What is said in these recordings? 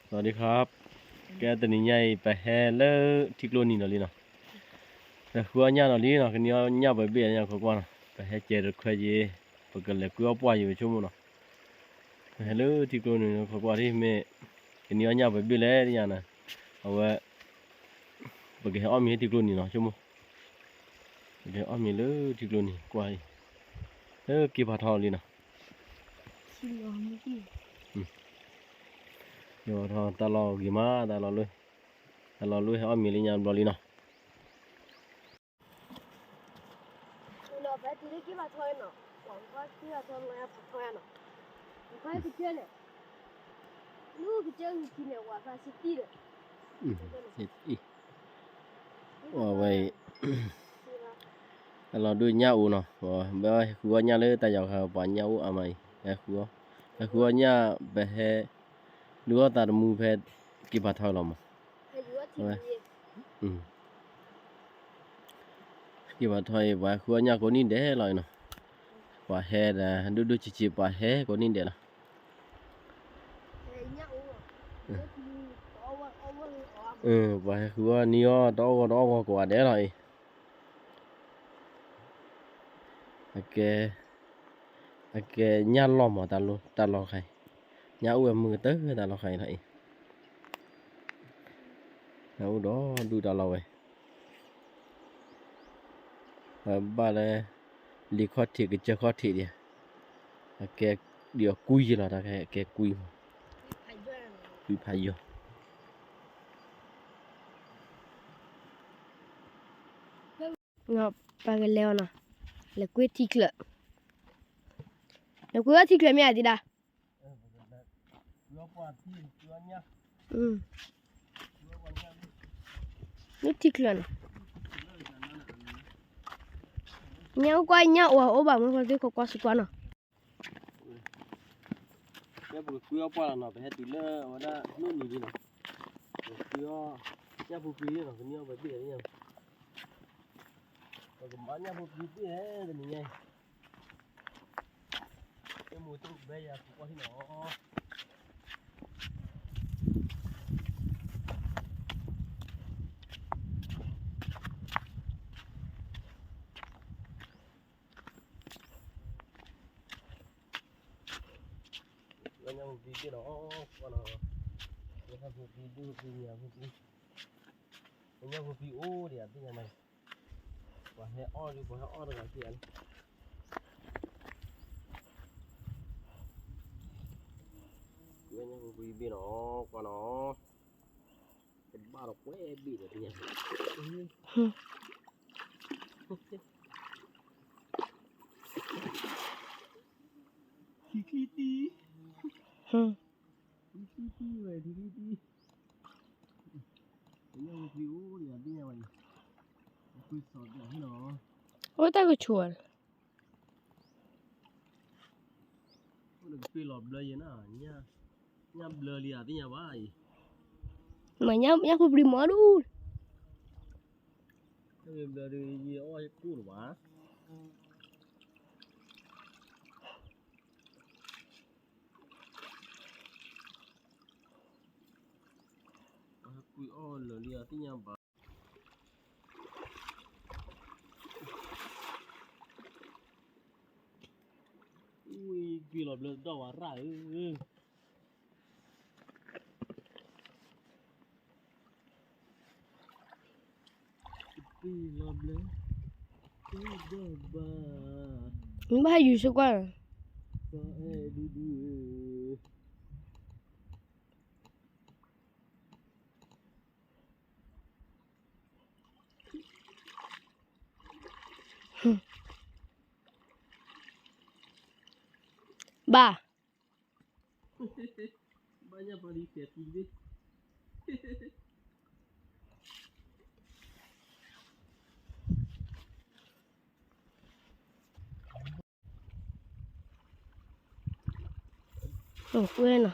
สวัสดีครับ ကဲတနံၤညါအံၤ ပဟဲလၢထံကျိနံၤနီၤလံနီၤ, ပဟဲဃုအီၣ်ညၣ်နီၤလံနီၤ, ကနံၤအီၣ်ညၣ်ပှဲၤဘ့ၣ်ညါ ခိးကွၢ်နီၤ, ပဟဲကဲတခွဲယ့ၤ, ပကလဲၤကွံအီၣ်ပှၢ်ယ့ၤ ပဆိကမိၣ်နီၤ, ပဟဲလၢထံကျိနံၤ ခိးကွၢ်ဒ်မ့ၢ် ကနံၤအီၣ်ညၣ်ပှဲၤဘ့ၣ်လဲၣ်ညါနီၤ, အဝဲ ပကဟဲအီၣ်မ့ၤလၢထံကျိနံၤနီၤ ဆိကမိၣ်, ပကဟဲအီၣ်မ့ၤလၢထံကျိနံၤ ကွၢ်အံၤ, လၢက့ၤဖးထီလံနီၤ, က့ၤဖးထီ တၢ်လီၢ်ဂ့ၤမး တၢ်လီၢ်လၢ တၢ်လီၢ်လၢဟဲအီၣ်မ့ၤလၢညါဘျီလံနီၤ. အဝဲအံၤ တၢ်လီၢ်ဒိၣ်ညၣ်အိၣ်နီၤ, ဘၣ်ဟဲဃုအီၣ်ညၣ်လၢတၢ်ယီၤခါ ပှၤညၣ်အိၣ်အါမးအံၤ, ဟဲဃုအီၣ်, ဟဲဃုအီၣ်ညၣ် ပဟဲ ဒုးအီၣ်သးတမူဖဲ က့ၤဖးထီလီၤမး, က့ၤဖးထီအံၤ ပှၤဟဲဃုအီၣ်ညၣ်ကိးနံၣ်ဒဲးလီၤအံၤနီၤ, ပှၤဟဲဒီး ဒိၣ်ဒိၣ်ဆံးဆံး ပှၤဟဲကိးနံၣ်ဒဲးလီၤ, ပှၤဟဲဃုအီၣ်နံၤအီၣ် တအီၣ်ဂီၤတအီၣ်ဂီၤကိးဂၤဒဲးလီၤအံၤ, အကဲ အကဲညၣ်လီၢ်မး တၢ်လီၢ်ခါအံၤ, ညၣ်အိၣ်ဝဲမုာ်ကတၢၢ် တၢ်လီၢ်ခါအံၤလီၤအံၤ, ညၣ်အိၣ်ဒီးဒူၣ်တၢ်လီၢ်ဝဲ ပဘၣ်လၢ လံၤခီၣ်ထံးကစၢၢ်ခီၣ်ထံးဒံး, အကဲဒံးအီၤကွံယ့ၤလီၤ တၢ်ကဲကွံမး, ကွံဖးယိာ် ပကလဲၤအီၤနီၤ, လဲၤကွံထံချၢး, လဲၤကွံအီၣ်ထံချၢးမ့ၢ်ဧါသံဒၣ်, လၢထံချၢးန့ၣ်, ညၣ်အိၣ်ကွၢ်ညၣ်အိၣ်အိၣ်ဘၣ်မ့ၢ် ပှၤသ့ၣ်ခိးကွၢ်စူကွၢ်နီၤ, ကဲပကကွံအီၣ်ပှၢ်လီၤနီၤ, ပဟဲတုၤလၢအဝဲဒၣ်နိၣ်နံၤလံနီၤ, ပကွံအီၣ်ညၣ်ဖိပံလံနီၤ, ကနံၤအီၣ်ပှဲၤဘ့ၣ်လံနီၤ, ပကမၤညၣ်ဖိပံဘ့ၣ်ဟဲတနံၤညါအံၤ, မ့ၢ်မိၢ်တဘဲယၤပူၤကွၢ်ဟံၣ်နီၤ, လၢညၣ်ဖိပံဘ့ၣ်နီၤ, ကွၢ်နီၤ, ညၣ်ဖိပံဒူၣ်ဖိပံညၣ်ဖိပံ, ညၣ်ဖိပံအိၣ်ဒံးယၤသ့ၣ်ညါမး, ပှၤဟဲအီၣ်ဒံး ပှၤဟဲအီၣ်တဂၤသ့ၣ်ညါလံ, လၢညၣ်ဖိပံဘ့ၣ်နီၤ, ကွၢ်နီၤ, တဘၣ်ဒီးကွဲဘ့ၣ်ဒီးသ့ၣ်ညါ ထံချံတံၢ်, ထံချံတံၢ်ဝဲ ထံချံတံၢ်, ပညၣ်ဖိပံအိၣ်ဒံးယၤသ့ၣ်ညါဝဲအံၤ, အကွံစီၤပျးဟဲနီၤ, အိၣ်တၢ်ကဆိးဝဲ, အိၣ်ဒီးကပ့ၤလီၤဘျၢယဲနၤ, ညၣ်ဘျၢလံယၤသ့ၣ်ညါဘၣ်အံၤ, မ့ၢ်ညၣ်ဖိပံမၤဒူၣ်, ညၣ်ဘျၢဒုးယအီၣ်ကိၣ်လၢၤဘၣ် ကွံအီၣ်လၢာ်လံအသ့ၣ်ညါဘၣ်, ကွံလီၤဘျၢတဒီၣ်ဝဲရၣ်ဧၢ, ကွံလီၤဘျၢတဒီၣ်ဘၣ်, မ့ၢ်ဘၣ်ဟဲယူၤစ့ၢ်ကီး ပအဲၣ်ဒူဒူဧၢ ဘၣ်, ဘၣ်ညၣ်ပှၤဒ်ကဲးပံၤဘ့ၣ်, ဝဲနီ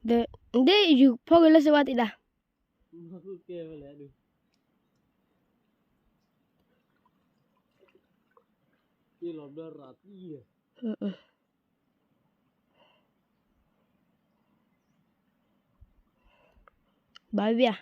ၤ, ဒီး ဒ်ယူၤဖီၣ်က့ၤလၢစ့ဝါတံၢ်ဒၣ်, ကဲဝဲလဲၣ်ဒုး, က့ၤလီၤဘျၢရၤတံၢ်, ဘၣ်ဝံၤဧါ.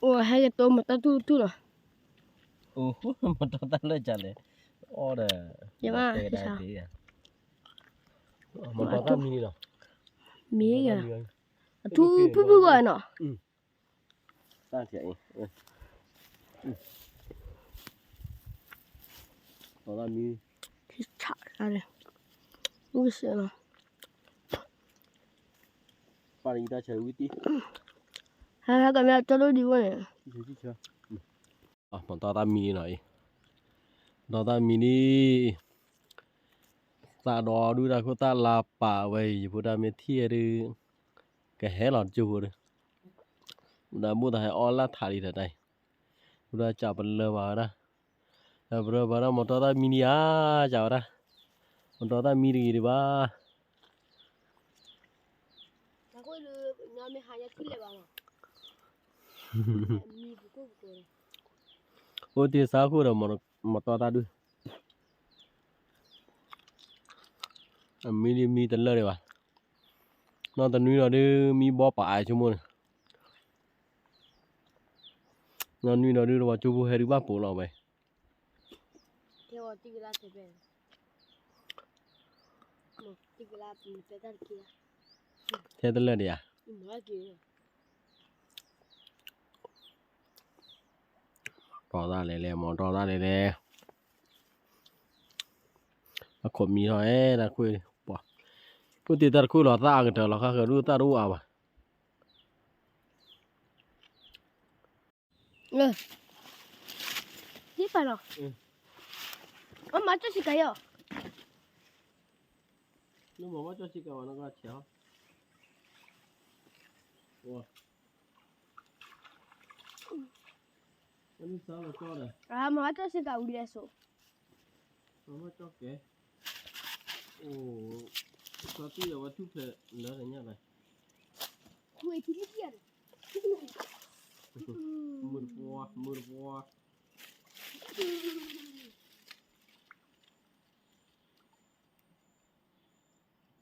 အိၣ်ဟဲက့ၤတိၢ်မတီၢ်တူၢ်တူၢ်လီၤ. အိၣ် မတီၢ်တၢ်လၢာ်ကလဲၣ်. အီၣ်ဒီး ယမ့ၢ်တဲကဒါသ့, မတီၢ်တၢ်မံလီၤ. မ့ၢ်ဂ့ၤ, အထူဖုၣ်ဖုၣ်ဂီၢ်နီၤ. တၢ်ထံၣ်အံၤ, တီၢ်တၢ်မံ, ထံဆးတၢ်န့ၣ်, ဝံၣ်စၢၤလီၤ. ပၢ်တဂၤတၢ်ဆၢဝံၣ်တံၢ်, ဟဲဟဲကမ့ၢ်ကၠီဒိၣ်ဒံးဝဲန့ၣ်, မတီၢ်တၢ်မံနီၤအံၤ, တီၢ်တၢ်မံဒံး, သးဒီဒူၣ်တၢ်ခိၣ်သၣ်လါပာ်ဝဲအံၤ ယဖိတၢ်မ့ၢ်ထံၣ်ဝဲဒုး, ကဟဲလီၤတကၠိဖိဒီး, ဝဲဒၣ်ဘိၣ်သးဟဲအီၣ်လၢထးလံတၢ်တၢ်အံၤ, ဝဲဒၣ်ကးပလၢၢ်ဘၣ်ဝဲဒၣ်, ပလၢၢ်ဘၣ်ဒၣ်မတီၢ်တၢ်မံဒံးဧါ, ကးဝဲဒၣ်, မတီၢ်တၢ်မံတဂ့ၤဒံးဘၣ်. အိၣ်တ့ၢ်ဆါခိၣ်ဒီး မတီၢ်တၢ်ဒုၣ်, အမံဒံးမံတလၢာ်ဒံးဘၣ်. နီၢ်တနွံဒီးဒုး မံဘီပာ်အါဆိကမိၣ်န့ၣ်, နီၢ်နွံဒီးဒုး တဝီကၠိဖိဟဲဒုးဘၣ်ပိာ်လီၤဝဲ. ထဲတလၢာ်ဒံးဧါ. တီၢ်တၢ်လဲၤလဲၤ မတီၢ်တၢ်လဲၤလဲၤ, အခိၣ်မံထီၣ်အဲၣ်တၢ်တခိၣ်, ပှၤ, အိၣ်တ့ၢ်တၢ်တခိၣ်လီၤသၣ်အကတၢၢ်လီၤ ဃါဃၢၤဒုးသၣ်တအိၣ်အါဘၣ်. အမၤကၠီၣ်စံကၤယီၤ, နမၤဘၣ်ကၠီၣ်စံကၤဝဲနီၢ်ကီၢ်ဆဲးဟီ, မၤဘၣ်ကၠီၣ်စံကၤဝံၤလဲၣ်စိ, မၤဘၣ်ကၠီၣ်ကဲ, အိၣ်, စီၤတံၢ်အဝဲထူၣ်ဖျဲးလၢတညၣ်ဘၣ်, မုၢ်တပှီၤ မုၢ်တပှီၤ.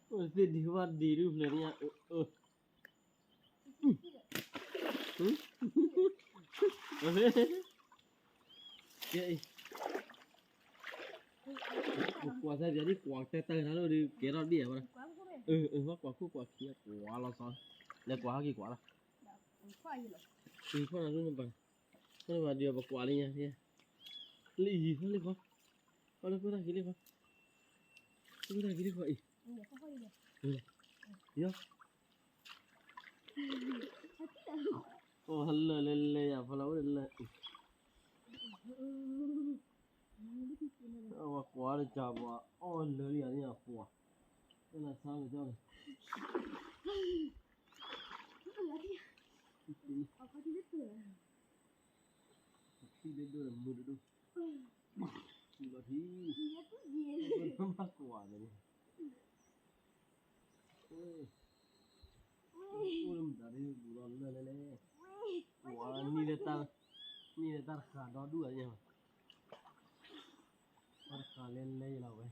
သ့ၣ်ဒံးဘၣ်ဒံးဒုးဖျဲးန့ၣ်, ကဲအံၤ, ကွၢ်စၢ်ပျးဒ်ကွၢ်တၢ်တၢ်တၢ်လီၤဒုး ကဲထီၣ်ဒ်ဧါ, ဘၣ်ကွၢ်ခိၣ်ကွၢ်ခံ ကွၢ်လီၤစီ, လဲၤကွၢ်ဟဲက့ၤကွၢ်လီၤ, ဖီၣ်နၤဒုးနဘၣ်, နဘၣ်ဒုးပကွၢ်လံညါ, လံယံၤဖီၣ်လံဖီ, ဖီၣ်လၢခိၣ်တၢ်ခံလံဖီ, ခိၣ်တၢ်ခံလံဖီအံၤ, ယီၤ အိၣ်လၢလဲၤလဲၤယၤ ဖီလာ်အိၣ်လၢ, အဝဲကွၢ်တကးပှၤ အီၣ်လၢလံယၤန့ၣ်အပှၤ, တၢ်လၢဆါလၢကၠီလၢ, ထံလၢဒိၣ်လၢမုၢ်တဒိၣ်, ထံလီၤထံ, ဘၣ်ကွၢ်န့ၣ် အိၣ်လၢမတၤဒ်ဘူးလီၤလၢလဲၣ်လဲၣ်, ကွၢ်နံၣ်လၢတၢ်, နံၣ်လၢတၢ်တဃာ်ဒီဒူၣ်အညါ, တၢ်တဃာ်လဲၤလဲၤလီၤဝဲ,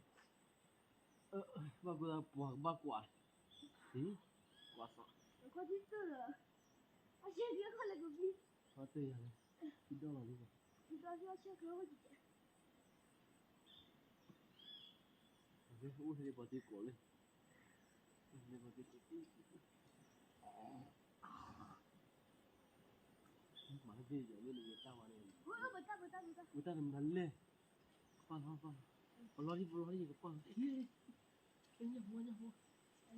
ဘၣ်ကူပှၤကဘၣ်ကွၢ်, ကွၢ်စီ, ကွၢ်တၢ်ယၤလဲၣ်, ထံဒီၣ်လီၤလံ, အိၣ်ထဲပှၤသ့ကိးလၢ, ပှၤသ့ကိး, မၤသ့ယၤမ့ၢ်တဝဲတၢ်ဝါန့ၣ်, ဝဲတၢ်တမၤလဲၣ်, ပာ်လီၤပာ်လီၤ, ပလီၤဒံပလီၤဒံယကပာ်လီၤ, ညၣ်ဟူညၣ်ဟူ,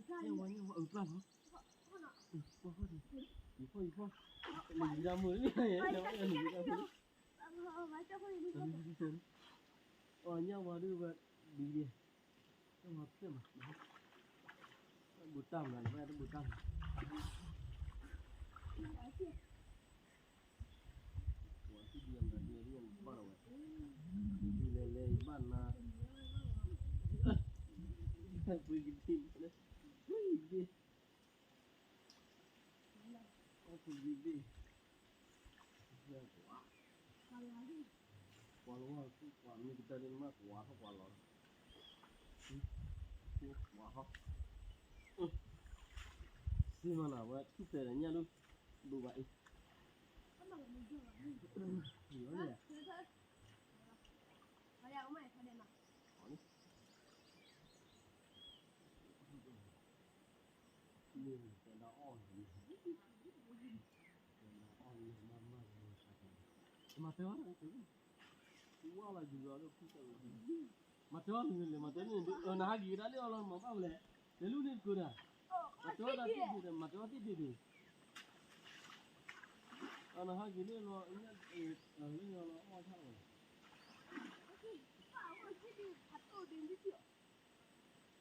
ညၣ်ဝါညၣ်ဟူ အုးပျၢ်လီၤ, ပှၤဖီၣ်, ယဖီၣ်ယဖီၣ်, နယူၤတၢ်မုၢ်, နယူၤတၢ်မုၢ်, အညၣ်ဝါဒုးဝဲ, ဒ် ဘူးတၢ်မနုၤ တဘူးတၢ်မနုၤ ပှၤဒ်ယၤမနုၤဒ်ယၤဘၣ်လီၤဝဲ, ဒ်လဲၣ်လဲၣ်ယဘၣ်နၤ, ပှၤကဒ်လဲၣ်, ပှၤကဒ် ပှၤကဒ်, ပှၤလီၤ, ပှၤမ့ၢ်ကတၢၢ်ဒ်နမ့ၢ်ကွၢ်ထီၣ်ကွၢ်လီၤ, ကွၢ်ထီၣ်, စ့မးနၤဝဲ ထူၣ်ဖျဲးဒီးညၣ်ဒိၣ်, ဒိၣ်ဘၣ်အံၤ, ယၤန့ၣ် မၤတဲအီၤ, မၤတဲအီၤန့ၣ်လဲၣ်, မၤတဲအီၤန့ၣ်လၢအီၣ်လီၤ, မၤတဲအီၤသ့ၣ်သ့ၣ်ဒီး မၤတဲအီၤသ့ၣ်သ့ၣ်, နဟးက့ၤလၢလီၤအီၣ်လၢယီၤလီၤအီၣ်ဆၣ်လီ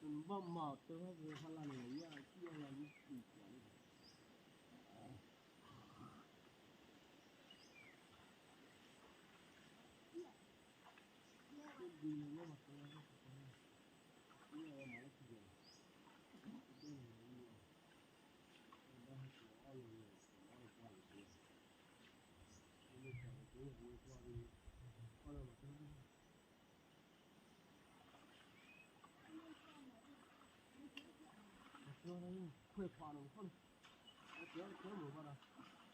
ၤ, နဘၣ်မၤတဲအီၤသ့ၣ်သ့ၣ်ဖးလၢ်န့ၣ် ယၤကံၣ်အီၤလၢယံၤပူၤပှၤလံ, ခွဲးခွါန့ၣ်, ခွဲးမိၢ်ဘၣ်ဒီး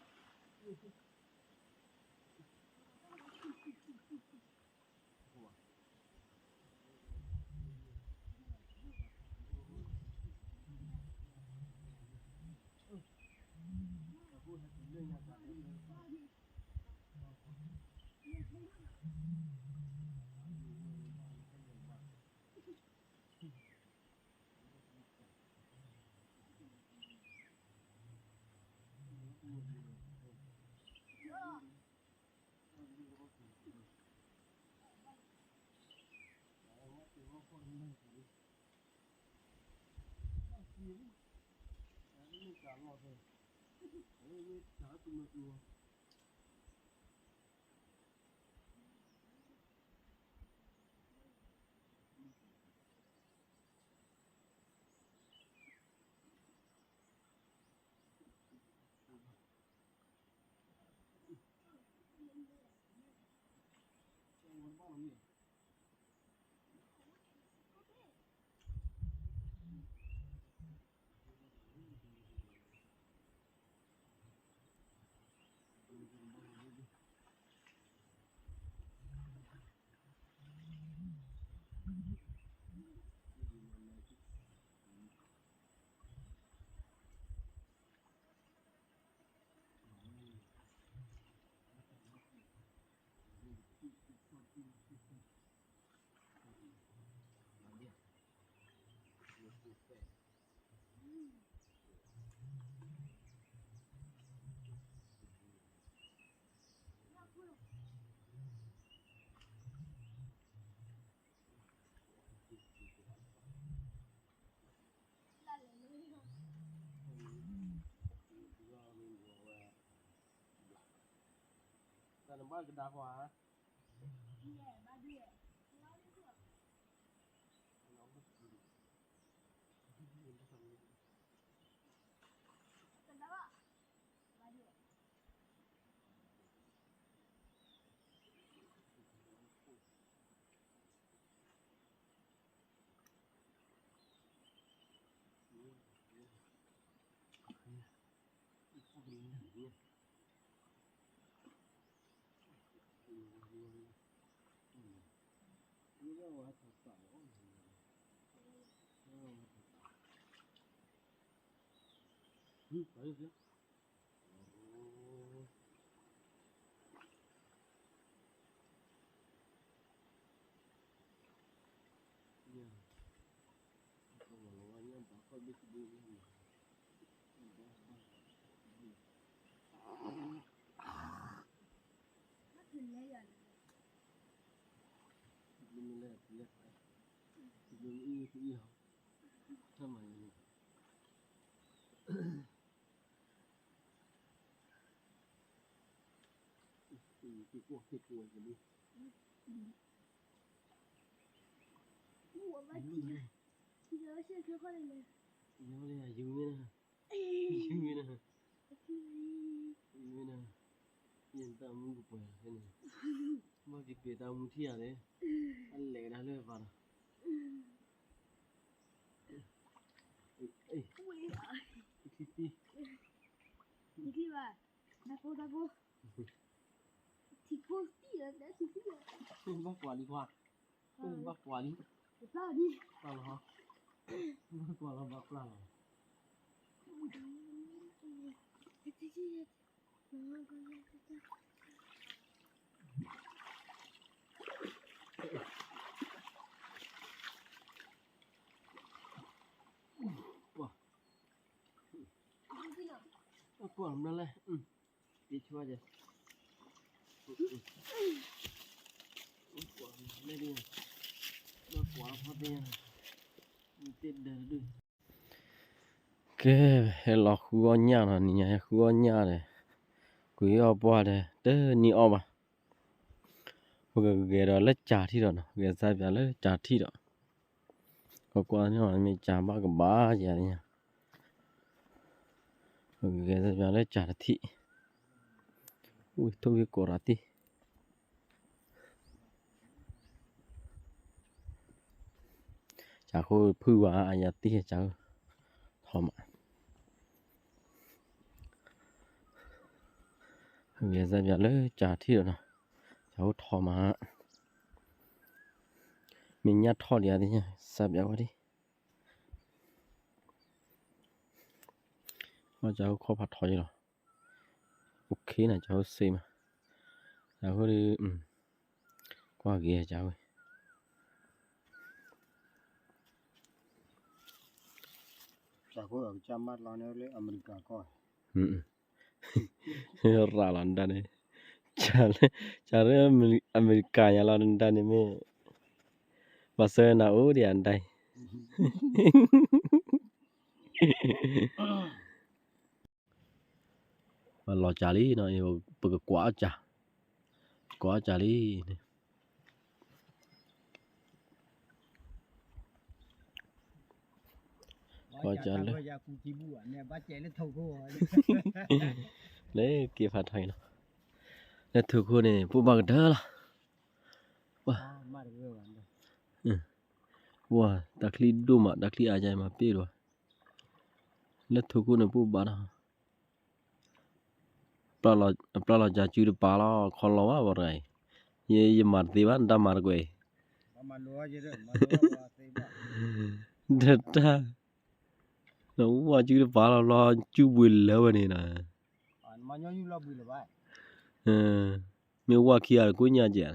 တၢ်နဘၣ်ကဒါကွၢ်ဧါ. အံၤ အံၤ အံၤ ထီၣ်မၤန့ၣ် သ့ၣ်ကိၢ်သ့ၣ်ကိၢ်ကလံ ယိၤလၢယိၤမ့ၢ်နၤ ယိၤမ့ၢ်နၤ ယိၤမ့ၢ်နၤ ယတၢ်မူကပှဲၤလီၤဖဲန့ၣ် ဘၣ်က့ၤပှဲၤတၢ်မူထံၣ်ယၤလဲၣ် အလဲၤကဒါလၢပၤလီၤ အ့ အ့ ထံထံ ထံထံဘၣ် တၢ်ကိၢ်တၢ်ကိၢ် ထံကိၢ်တံၢ်လီၤ တၢ်ထံထံလီၤ ဘၣ်ကွၢ်လံခွါ ဘၣ်ကွၢ်လံ ပျၢ်လီၤ ဘၣ်ကွၢ်လီၤ ဘၣ်ပျၢ်လီၤ ကွၢ် ကွၢ်မနုၤလဲၣ် အ့ ဆိက ကွၢ်မနုၤလဲၣ် ကွၢ်ဖီသ့ၣ်ညါ တ့ဒၢးတဒု ကဲ ဟဲလီၤဃုအီၣ်ညၣ်နီၤ နံၤညါဟဲဃုအီၣ်ညၣ်ဒီး ကွံာ်အီၣ်ပှၢ်ဒီး တနံၤအီၣ်ဘၣ် ပကဂဲၤဒီးလၢကၢ်ထံၣ်ဒီးနီၤ ဂဲၤစၢ်ပၠးလၢကၢ်ထံၣ်ဒီး ကကွၢ်န့ၣ်မ့ၢ်ကၢ်ဘၣ်ကဘၣ်ယၤသ့ၣ်ညါ ပကဂဲၤစၢ်ပၠးလၢကၢ်တထံၣ် ဝံၤထိၣ်ဂ့ၤကိးရၤသ့ၣ် ကၢ်ဃိဖုၣ်ဘၣ်အယၤသ့ၣ်ကၢ် ထီမး ဂဲၤစၢ်ပၠးလၢကၢ်ထံၣ်ဒီးနီၤ ကၢ်ဃိထီမး မ့ၢ်ညၣ်ထီၣ်ဒံးအါသ့ၣ်ညါ စၢ်ပၠးဝဲဒၣ် ကၢ်ဃိခီဖးထီယလီၤ OK နၤ ကၢ်ဃိစ့မး ကၢ်ဃိဒီး ကွၢ်ဂ့ၤကၢ်ဃိ ကၢ်ဃိကၢ်မးလီၤန့ၣ်လၢအမဲရကၤကီၢ် ရၤလီၤနဒၣ်န့ၣ် ကၢ်လၢအမဲရကၤညါလီၤနဒၣ်န့ၣ်မ့ၢ် ဘၣ်ဆၣ်နအိၣ်ဒံးအဒၣ် ပလီၤကၢ်လံနီၤ ပကကွၢ်အီၣ်ကၢ် ကွၢ်အီၣ်ကၢ်လံန့ၣ် ကွၢ်ကၢ်လၢ လၢက့ၤဖးထီအံၤနီၤ လၢထူခိၣ်န့ၣ် ပိၢ်ဘၣ်ကတၢၢ်လီၤ ပှၤ တၢ်ချံဒိၣ်မး တၢ်ချံအါယါမၤပ့ၢ်လီၤ လၢထူခိၣ်န့ၣ် ပိၢ်ဘၣ်နီၤ ပျၢ်လီၤကၢ်စုတပၤလီၤ ခီလီၤဘၣ်ပှၤတဂၤအံၤ ယမၤတသ့ဘၣ် နတၢ်မၤတကွဲးအံၤ တၢ် နဝဲစုတပၤလီၤ ဘျီစုဘှံးလၢဝဲန့ၣ်နီၤ မ့ၢ်ဝဲခံဂၤဒီးကိၣ်ညါကဲး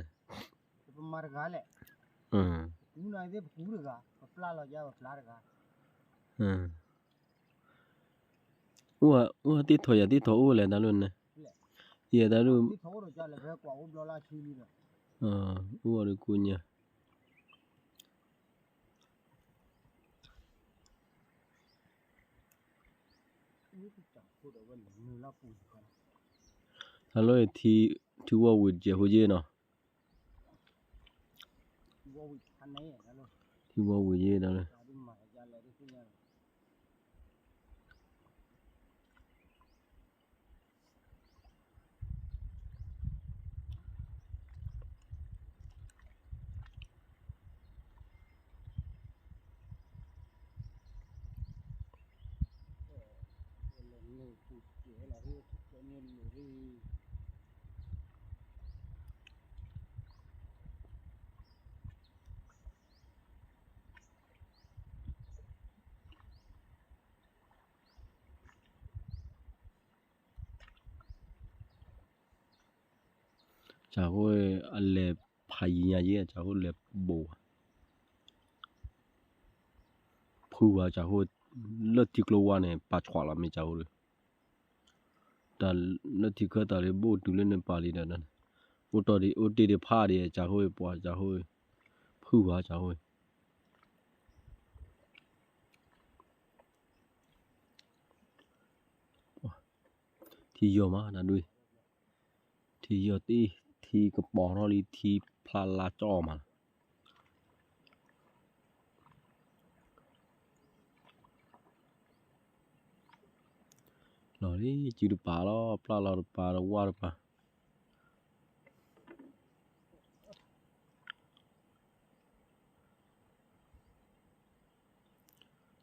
အိၣ်ဝဲသ့ၣ်ထီၣ်ယၤသ့ၣ်ထီၣ်အိၣ်လဲၣ်တၢ်လိၣ်န့ၣ် ယဲတၢ်လိၣ် အိၣ်ဝဲဒီးကိၣ်ညါ တၢ်လိၣ် ထံဝီဝံၤတကဲးဖိက့နီၤ ထံဝီဝံၤယဲဒီး ကၢ်ဃိအလဲၤဖးယံၤညါယဲ ကၢ်ဃိလဲၤဘူးဘၣ် ဖုဘၣ်ကၢ်ဃိ လၢထံကျိဝါန့ၣ် ပာ်ဆွးလီၤမ့ၢ်ကၢ်ဃိဒီး တၢ်လၢထံခၢၣ်သးလၢဘိၣ်တုၤလၢန့ၣ်ပာ်လံဒီး အိၣ်တ့ၢ်ဒံးဖးဒံး ကၢ်ဃိပှၤကၢ်ဃိ ဖုဘၣ်ကၢ်ဃိ ထံယီၤမး နဒွံ, ထံယီၤတအံၤ ထံကပီၤထီၣ်လံ ထံဖျါလါကၠီၣ်မးလီၤ. လီၤလံ စုတပၤလီၤ ပျၢ်လီၤတပၤ တဝၢ်တပၤ လီ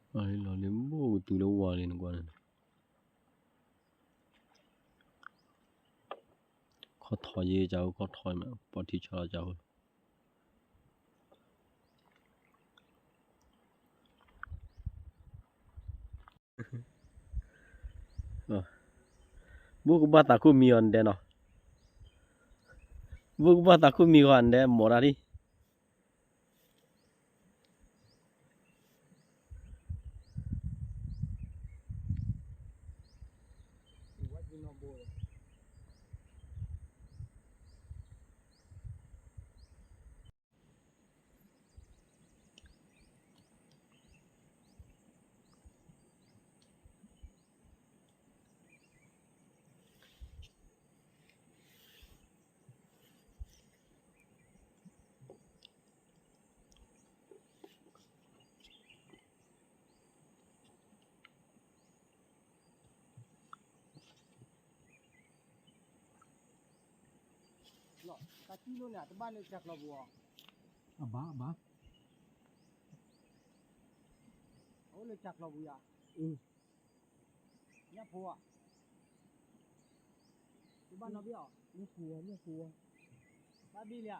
ၤလံ လီၤလံ ဘိၣ်ကတုၤလၢဝၤလံ နကွၢ်န့ၣ် ခီၣ်ထီၣ်ယဲကၢ်အိၣ် ခီၣ်ထီၣ်မး ပှၤထံဆါလီၤကၢ်အိၣ် ဘိၣ်ကဘၣ်သးခိၣ်မံအီၤနဒဲးနီၤ, ဘိၣ်ကဘၣ်သးခိၣ်မံဂီၤနဒဲး မိၢ်တၢ်ဒံး လီၤ တၢ်စံၣ်လိန့ၣ် တဘၣ်လၢကၢ်ကျီၤပူၤအီၤ, အဘၣ် အဘၣ်, အအိၣ်လၢကၢ်ကျီၤပူၤယၤ, ညၣ်ဖိဧါ, တဘၣ်နီတဘ့ၣ်အီၤ, ညၣ်ဖိဧါ, ညၣ်ဖိဧါ, ဘၣ်ဘ့ၣ်လံဧါ.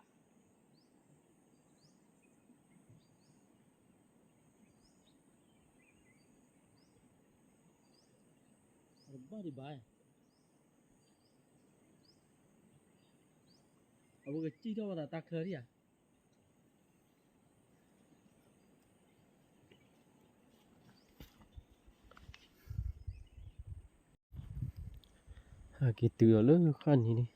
အတဘၣ်ဒံးဘၣ်, အဝဲကစံၣ်ထီၣ်ဝဲဒၣ်တၢ်ချၢဒံးဧါ. ဟဲက့ၤတုၤအီၤလၢဃၣ်နံၤလံ.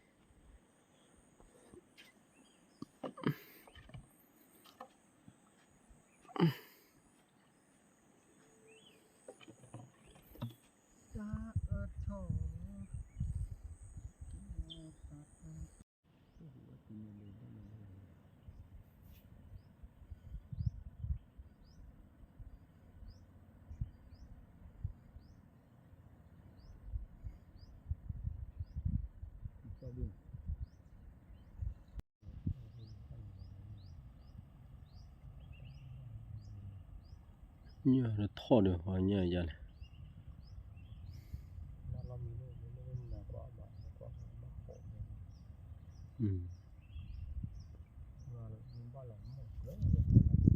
ညၣ်ထီၣ်ဒီး ပှၤညၣ်ယါလဲၣ်. အိၣ်ဒီးဟးထီၣ်ဒံးဘၣ်ဘၣ်နီၤ. ညၣ်ဒီးမ့ၢ်ကီးခးမတ့ၢ်လၢ လၢ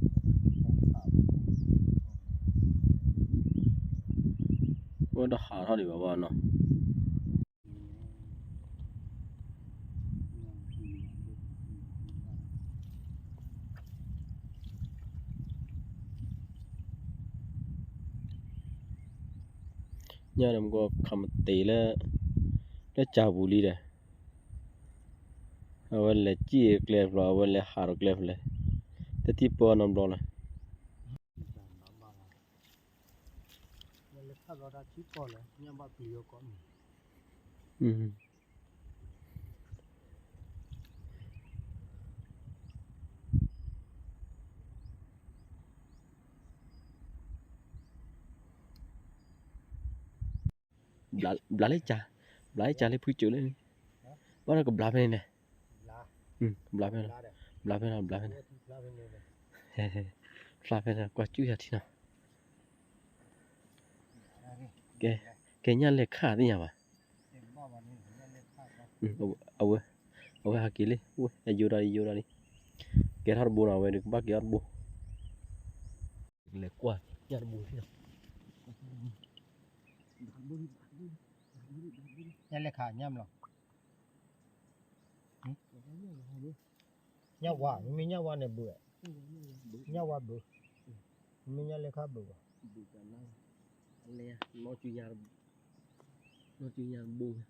ကၢ်ပူၤလံဒီး အဝဲလဲၤစံၣ်ကျဲတဖျၢၣ် အဝဲလဲၤဟးဒီးကျဲဖဲလဲၣ်, တထံၣ်ပၢနီတဘျီလၢၤ. ဘျးလၢကၢ်, ဘျးလၢကၢ်လၢဖုကၠိလၢန့ၣ်, ဘၣ်ဒီးကဘျးဖဲန့ၣ်န့ၣ်, ဘျးဖဲန့ၣ်, ဘျးဖဲန့ၣ်, ဘျးဖဲန့ၣ်, ဖျါဖဲန့ၣ် ကွၢ်စူၣ်ယၤထံနီၤ. ကဲ, ကဲညၣ်လဲၤခါသ့ၣ်ညါဘၣ်. အဝဲ, အဝဲဟးက့ၤလံ, အယိဒၣ်လံယိဒၣ်လံ, ကဲထီၣ်တဘိနီၤ အဝဲကဘၣ်က့ၤထီၣ်တဘိ. လဲၤကွၢ်ညၣ်တဘိထံနီၤ. ညၣ်လဲၤခါညၣ်မလီၤ. ညၣ်ဝါ, မ့မ့ၢ်ညၣ်ဝါန့ၣ်ဘုး, ညၣ်ဝါဘုး, မ့မ့ၢ်ညၣ်လဲၤခါဘုးဘၣ်. အလဲၤ, နီၢ်စုညါတဘိ, အိၣ်တဘိလီ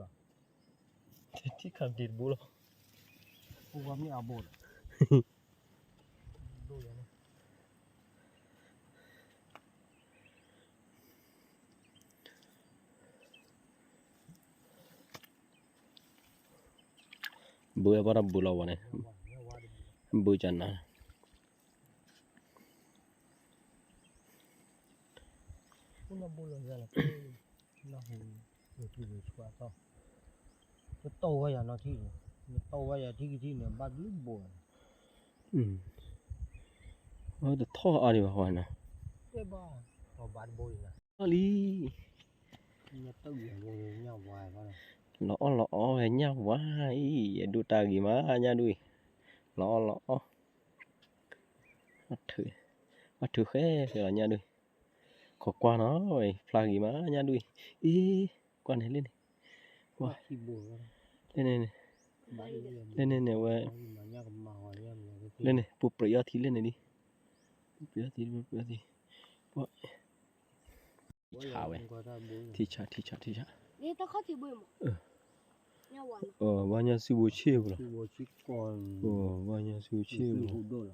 ၤ. ထံၣ်ခးက့ၤတဘိလီၤ. ပူၤဝါမ့ၢ်အဘိလီၤ. ဒိၣ်ယၤန့ၣ် ညၣ် ဘုးဝဲဘၣ်တၢ်ဘုးလီၤဝဲန့ၣ်, ဘုးကနၤ, တီၢ်ဝဲယၤနီၤထံၣ်, တီၢ်ဝဲယၤထံၣ်ကထံၣ်န့ၣ် ဘၣ်ဘျုးဘိး, တထီၣ်အါဒံးဘၣ်ဝဲနီၤ, လီၤအီၣ်လီၤအီၣ်ဝဲညၣ်ဝါအံၤ, ယဒိၣ်တၢ်ဂ့ၤမးညၣ်ဒိၣ်အံၤ, လီၤအီၣ်လီၤအီၣ်, ဘၣ်ထုးဃဲဃဲလီၤညၣ်ဒိၣ်အံၤ, ခိးကွၢ်နီၤ, ဖျါဂ့ၤမးညၣ်ဒိၣ်အံၤ, အ့, ကွၢ်န့ၣ်လၢန့ၣ်, လၢန့ၣ်န့ၣ်, လၢန့ၣ်န့ၣ်ဝဲ, လၢန့ၣ် ပူၤပြံးအီထံလၢန့ၣ်လံ, ပူၤပြံးအီထံ, ပူၤပြံးအီထံ, ပူၤ, ထံဆးဝဲ, ထံဆး ထံဆး ထံဆး, ဘၣ်ညၣ်စုဘိဆ့ၣ်ပူၤလီၤ, ဘၣ်ညၣ်စုဘိဆ့ၣ်ပူၤလီၤ,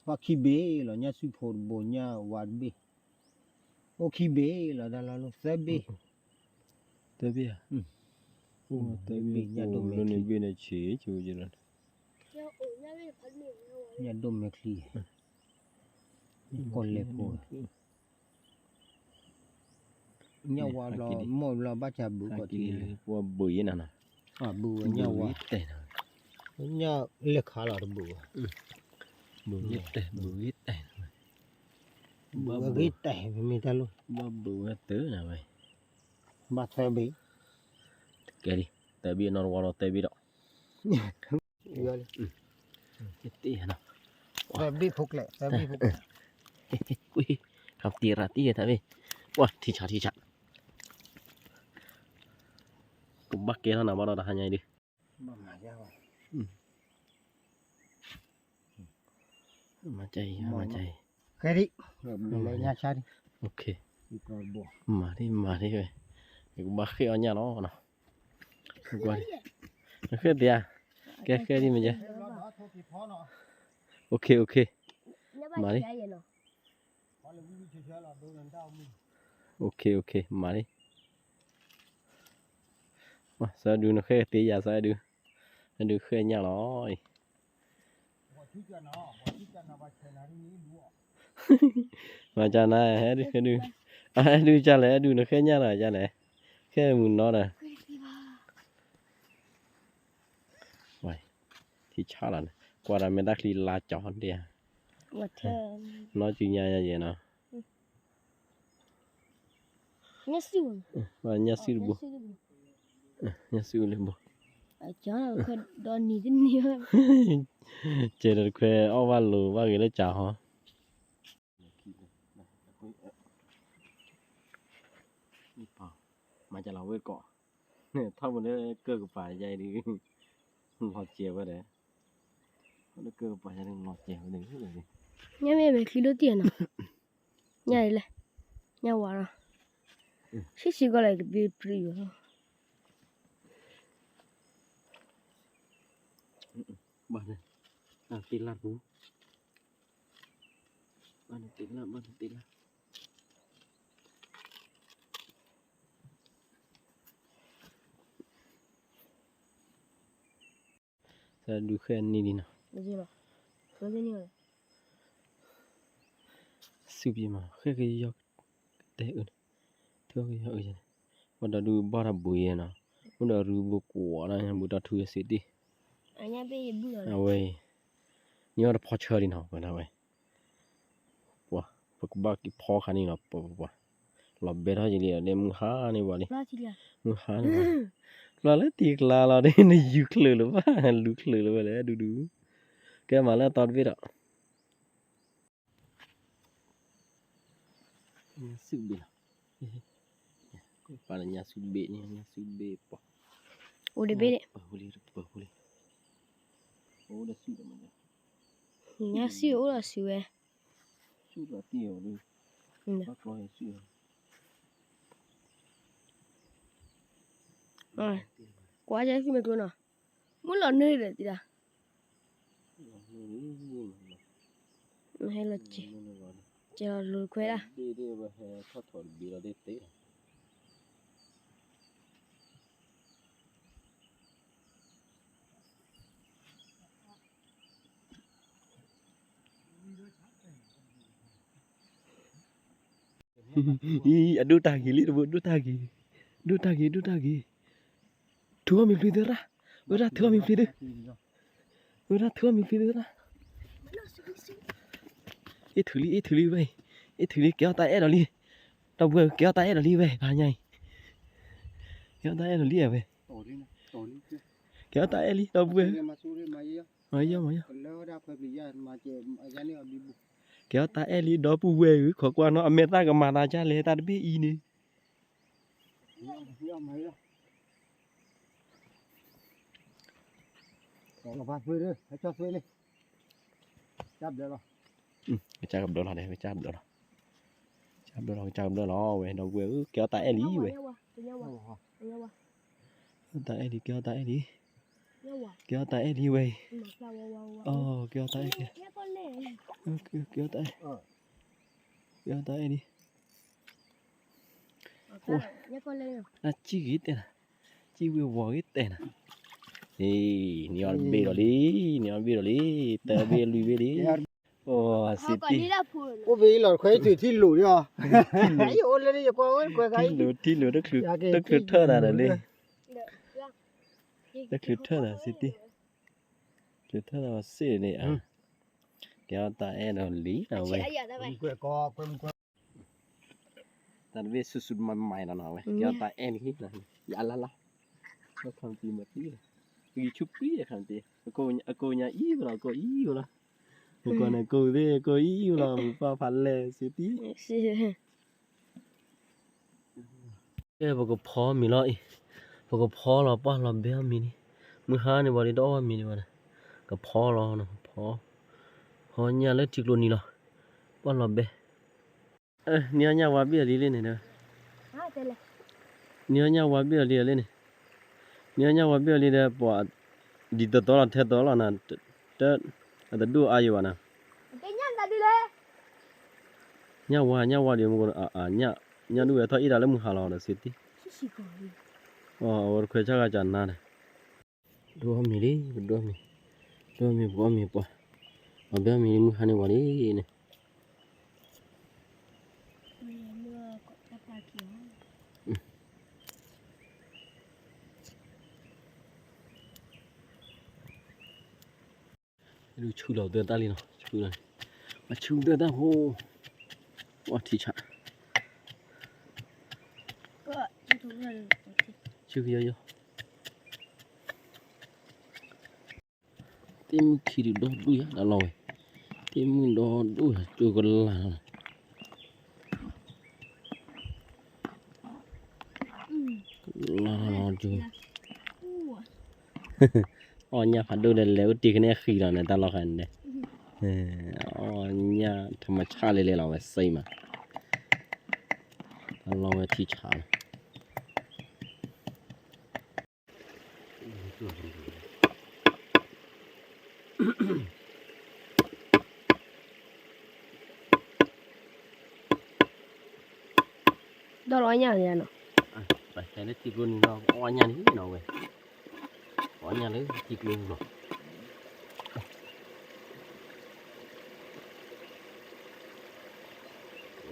ပှၤခံဘ့ၣ်လီၤ ညၣ်စုဖိတဘိ ညၣ်ဝါတဘ့ၣ်, အိၣ်ခံဘ့ၣ်လီၤ တၢ်လီၢ်လၢသၢဘ့ၣ်, သၢဘ့ၣ်ဧါ, သၢဘ့ၣ် ညၣ်ဒိၣ်မဲာ်ချံ, ညၣ်ဒိၣ်မဲာ်ချံ, ကီၢ်လဲၢ်ဖိ, ညၣ်ဝါဘျီ မိၢ်ဘျီဘၣ်ဆၣ်ဘုကီးထံ, ပှၤဘုးယဲနၤနီၤ, ဘုးဝဲညၣ်ဝါ, ညၣ်လဲၢ်ခါလီၤတဘုးဘၣ်, ဘုးဂ့ၤတဲာ်, ဘုးဂ့ၤတဲာ်, ဘုးဂ့ၤတဲာ် မ့မ့ၢ်တၢ်လိၣ်, ဘၣ်ဘုးဝဲတၢ်နၤဝဲ, ဘၣ်သၢဘ့ၣ်, ကဲလံ, သၢဘ့ၣ်နီတဝီဒီးသၢဘ့ၣ်ဒီး သၢဘ့ၣ်ဖိကျဲ, သၢဘ့ၣ်ဖိကျဲ, ကွံာ်, ခီတံရၤတံၢ်တၢ်ဘ့ၣ်, ပှၤထံဆးထံဆး, ကဘၣ်ကဲထီၣ်နၤဘၣ်ဒီးတဟါညါအံၤဒုး, မၤကၢ်အံၤ, မၤကၢ်အံၤ, မၤဒံး, မၤဒံးဝဲ, ယကဘၣ်ဃ့ၢ်အီၣ်ညၣ်လီၤနီၤ, နဃ့ၢ်သ့ဧါ, ကဲဃ့ၢ်ဒံးမ့ၢ်ကဲ, အိၣ်ခ့ အိၣ်ခ့, မၤလံ အိၣ်ခ့ အိၣ်ခ့ မၤလံ, စီၤဒုနဃ့ၢ်သ့ယၤ စီၤဒု, စီၤဒုဃ့ၢ်ညၣ်လီၤအံၤ, မၤကၢ်နၤ, ဟဲဒု ဟဲဒု, ဟဲဒုကၢ်လဲၣ် ဟဲဒုနဃ့ၢ်ညၣ်လီၤကၢ်လဲၣ်, ဃ့ၢ်မုၢ်နီၤဒီး ဝဲ, ထံဆးလီၤန့ၣ် ကွၢ်ဒီးမ့ၢ်တၢ်ချံလါကၠီဒ့ဧါ, နီၢ်စုညါယဲနီၤ, ညၣ်စုတဘိ, ညၣ်စုလၢဘိ, ကဲဒီးတခွဲအီၣ်ဘၣ်လိၤဘၣ်ဂ့ၤလၢကၠီဟီ မၤကလီၤဝဲကိး, ထီၣ်ပူၤလၢကၢၢ်ကပၤယါအံၤဒုး, လီၤစဲးဝဲဒီး, လၢကၢၢ်ကပၤယါဒုးလီၤစဲးဝဲဒီး, ညၣ်မ့ၢ်မဲာ်ချံလိၣ်တံၢ်နီၤ, ညၣ်အံၤလဲၣ်, ညၣ်ဝါလီၤ, ဆံးဆံးကီးလၢကဘ့ၣ်ပြံၤဝဲ ဘၣ်, တၢ်တ့လၢ်ပူၤ, ဘၣ်တ့လၢ်, ဘၣ်တ့လၢ်, သဒုးဃဲၢ်နံၣ်လံနီၤ, စုပမး ဃဲၢ်ကယီကတဲအုး, ထူကယီအုးန့ၣ်, ပှၤဒီးဒုးဘၣ်တၢ်ဘုးယဲနီၤ, အိၣ်ဒီးရူဘိကွီးဒၣ်ညါ ဘုးတၢ်ထူယဲစ့တ့ၢ်, အဝဲအံၤ, ညီတဖီဆၢလံနီၤ ပဝဲ, ပှၤ ပကဘၣ်က့ၤဖီခါန့ၣ်နီၤ ပှၤ လီၤဘဲထီၣ်ယလံဒီး မုၢ်ဟါန့ၢ်ပှၤလံ, မုၢ်ဟါန့ၢ်ပှၤ, ပျၢ်လၢတံၤကျါလီၤဒ် နယူၤချုးလၢၤဘၣ် လူၤချုးလၢၤဝဲလဲၣ် ဒူဒူ, ကဲမၤလၢအသီတဘ့ၣ်ဒီး ညၣ်စုဘ့ၣ်လီၤ, ပာ်လၢညၣ်စုဘ့ၣ်န့ၣ် ညၣ်စုဘ့ၣ်ပှၤ, အိၣ်တဘ့ၣ်န့ၣ်, ပှၤဟူလံ, ပှၤဟူလံ, အိၣ်ဒီးစုဒီးမး, ညၣ်စုအိၣ်ဒီးစုဝဲ, စုဒီးတံၢ်အီၤဒုး, ဘၣ်ကျီစု, ကွၢ်ယဲၢ်စုမ့ၢ်ကျိနီၤ, မုၢ်လီၤနုာ်ဒီးတံၢ်ဒၣ်, ဟဲလီၤစဲး, ကဲလီၤလိၤခွဲဒၣ် ဒ့ၣ်ဒ့ၣ်ဝဲဟဲထီၣ်ထီၣ်တဘ့ၣ်လီၤဒ့ၣ်သ့လီၤ အံၤ အဒိၣ်တၢ်ဂ့ၤလံ တဘိ ဒိၣ်တၢ်ဂ့ၤ, ဒိၣ်တၢ်ဂ့ၤ ဒိၣ်တၢ်ဂ့ၤ, ထုးအီၣ်မ့ၤဖျ့သရၣ်, ဝဲဒၣ်ထုးအီၣ်မ့ၤဖျ့သ, ဝဲဒၣ်ထုးအီၣ်မ့ၤဖျ့သရၣ်, အ့ၣ်ထုးလံ အ့ၣ်ထုးလံဝဲအံၤ, အ့ၣ်ထုးလံ ကဲအီၣ်တၢ်အဲၣ်ဒီးလံ, ဒီပုၢ်ဝဲၢ် ကဲအီၣ်တၢ်အဲၣ်ဒီးလံဝဲ တဟါညါအံၤ, ကဲအီၣ်တၢ်အဲၣ်ဒီးလံဝဲ, ကဲအီၣ်တၢ်အဲၣ်လံ ဒီပုၢ်ဝဲၢ်, မၤယီၢ်မၤယီၢ် ကဲအီၣ်တၢ်အဲၣ်လံ ဒီပုၢ်ဝဲၢ်ဧၢ ခိးကွၢ်နီၤ အမဲာ်သၣ်ကမၤသးဒ်လဲၣ် တၢ်တဘ့ၣ်အံၤန့ၣ် ကစၢ်ကဘျၢလီၤ ကစၢ်ကဘျၢလီၤ, ကစၢ်ကဘျၢလီၤ, ကစၢ်ကဘျၢလီၤဝဲ ဒီပုၢ်ဝဲၢ်ဧၢ ကဲအီၣ်တၢ်အဲၣ်လံဝဲ, ကဲအီၣ်တၢ်အဲၣ်လံ ကဲအီၣ်တၢ်အဲၣ်လံ, ကဲအီၣ်တၢ်အဲၣ်လံဝဲအံၤ, ကဲအီၣ်တၢ်အဲၣ်, ကဲအီၣ်တၢ်အဲၣ်လံ, အစံၣ်ဂ့ၤတဲနၤ, စံၣ်ဝ့ၤဝီၤဂ့ၤတဲနၤ, နံၤအီၣ်တဘ့ၣ်ဒီးလံ, နံၤအီၣ်တဘ့ၣ်ဒီးလံ, တၢ်ဘ့ၣ်လွံၢ်ဘ့ၣ်လံ, အိၣ်စံးတံၢ်, အိၣ်ဘ့ၣ်လီၤခွဲးတုၤထံၣ်လိာ်ဒီး, ထံၣ်လိာ် ထံၣ်လိာ် တချုးထၢၣ်တၢ်ဒီးလံ, တချုးထၢၣ်တၢ်စံးတံၢ်, တချုးထၢၣ်တၢ်စံးတံၢ်, ကဲအီၣ်တၢ်အဲၣ်ဒီးလံနီၤဝဲ တၢ်တဘ့ၣ်ဆူၣ်ဆူၣ်မးမးလီၤနီၤဝဲ ကဲအီၣ်တၢ်အဲၣ်လံ, ယအလါလါ, ခီပံမတံလီၤ, ပဂံၢ်ဆူၣ်ပံခီပံ, အကိးညါအံၤဝဲလီၤ အကိးအံၤဝဲလီၤ, မုၢ်ကီၢ်န့ၣ်ကိးသ့ၣ် အကိးအံၤဝဲလီၤ မုၢ်ပၢ်ဖးလဲၢ်စံးတံၢ် ကဲ ပကဖီမ့ၤလီၤအံၤ, ပကဖီလီၤပှၢ်လီၤဘဲအီၣ်မ့ၤန့ၣ်, မုၢ်ဟါန့ၣ်ဝံၤဒီး တအီၣ်ဘၣ်မ့ၤဒံးဘၣ်န့ၣ်, ကဖီလီၤ, ဖီ, ဖီညၣ်လၢထံကျိနံၤလီၤ, ပှၢ်လီၤဘဲ, နံၤအီၣ်ညၣ်ဝါဘ့ၣ်အီၤလံလၢန့ၣ်ဒီး, နံၤအီၣ်ညၣ်ဝါဘ့ၣ်အီၤလံလၢန့ၣ်, နံၤအီၣ်ညၣ်ဝါဘ့ၣ်အီၤလံဒီး ပှၤ, ဒ်သိးသိးလီၤထဲသိးလီၤနၤ, တ, အတဒူၣ်အါယံၤဘၣ်နၤ ညၣ်ဝါ ညၣ်ဝါဒီးမ့ၢ်, ညၣ်ဒူၣ်ဝဲထီၣ်အ့ၣ်တၢ်လၢမုၢ်ဟါလီၤဒီးစံးတံၢ်, အဝဲတခွဲးဆၣ်ဂၤကနါဒီး, ဒိၣ်အီၣ်မ့ၤလံ ပဒိၣ်မ့ၤ, ဒိၣ်မ့ၤပကအီၣ်မ့ၤပှၤ, အဘဲအီၣ်မ့ၤလံမုၢ်ဟါန့ၣ်ဝံၤလံန့ၣ် ဒုးဆူၣ်လီၤသၢတၢ်လံနီၤ, ဆူၣ်လီၤန့ၣ်, အဆူၣ်သၢတၢ်ဖိ, အီထံဆး, ဆူၣ်ကယီယီ သ့ၣ်မုၣ်ခံဒုးဒီဒူၣ်ယၤ တၢ်လီၢ်ဝဲ, သ့ၣ်မုၣ်ဒီဒူၣ်ယၤ ကၠိကလၢ်လီၤ, လီၤလီၤကၠိ, အီၣ်ညၣ်ဖးဒိၣ်ဒီးလဲၤအိၣ်တ့ၢ်ကန့ၣ်အဃံလီၤန့ၣ် တၢ်လီၢ်ခါန့ၣ်, အီၣ်ညၣ်ထမဆၣ်လဲၤလဲၤလီၤဝဲစ့မး, တၢ်လီၢ်ဝဲထံဆးလီၤ ဒီးလီၤညၣ်လံနီၤ, ပဟဲလၢထံကျိနံၤနီၤ အီၣ်ညၣ်န့ၣ်နီၤဝဲ, အီၣ်ညၣ်လၢထံကျိပူၤလီၤ,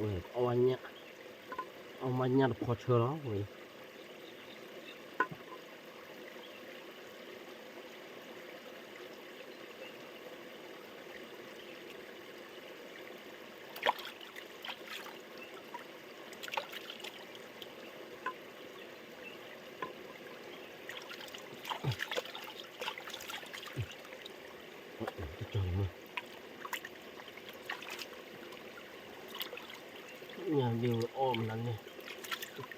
ဝဲအီၣ်ညၣ်, အီၣ်မးညၣ်တဖီဆၢလီၤဝဲ ညၣ်ဒ့ဝဲအီၣ်မနု